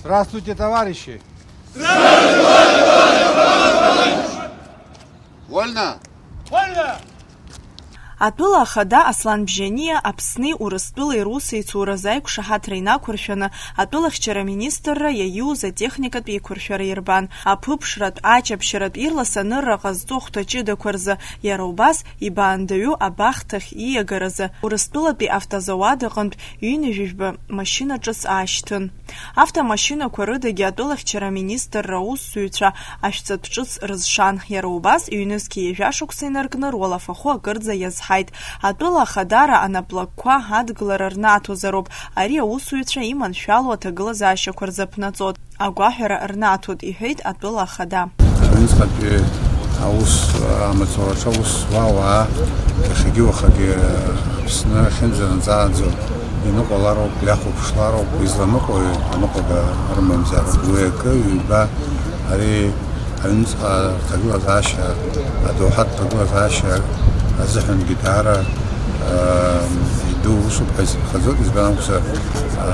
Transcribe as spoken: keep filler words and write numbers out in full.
Здравствуйте, товарищи! Вольно! Атәыла ахада Аслан Бжьаниа Аԥсни Урыстәылеи русеицуразы аиқәшаҳаҭра инақәыршәаны, атәылахьчара аминистрра иаиуз атехникатә еиқәыршәара ирбан. Аԥыԥшратә, ачаԥшьаратә, ирласанырра ҟазҵо ахәҭа ҷыдақәа рзы, иара убас ибаандаҩу абахҭахь ииагаразы Урыстәылатәи автозауад аҟынтә ҩынҩажәижәба машьына ҿыц аашьҭын. Автомашьынақәа рыдагьы атәылахьчара аминистрра аусзуҩцәа ашәҵатә ҿыц рызшан. Иара убас, ҩнызқьи ҩажәа шықәса инаркны руалафахәы акырӡа иазҳаит. Атәыла ахадара анаплакқәа адгылара рнаҭозароуп. Ари аусзуҩцәа иманшәалоу аҭагылазаашьақәа рзы аԥнаҵоит, агәаҳәара рнаҭоит, иҳәеит атәыла ахада. Аҩныҵҟатәи аус, амаҵураҿы аус зуа ауаа иахьагьы уахагьы Аԥсны ахьынӡанаӡааӡо иныҟәалароуп, иахәаԥшлароуп, изланыҟәои аныҟәага рымамзар, уи акы, ҩба, ари аҩныҵҟа рҭагылазаашьа, адоуҳатә ҭагылазаашьа азыҳәангьы даара, аа, иду усуп ҳәа исыԥхьаӡоит, избан акәзар, аа,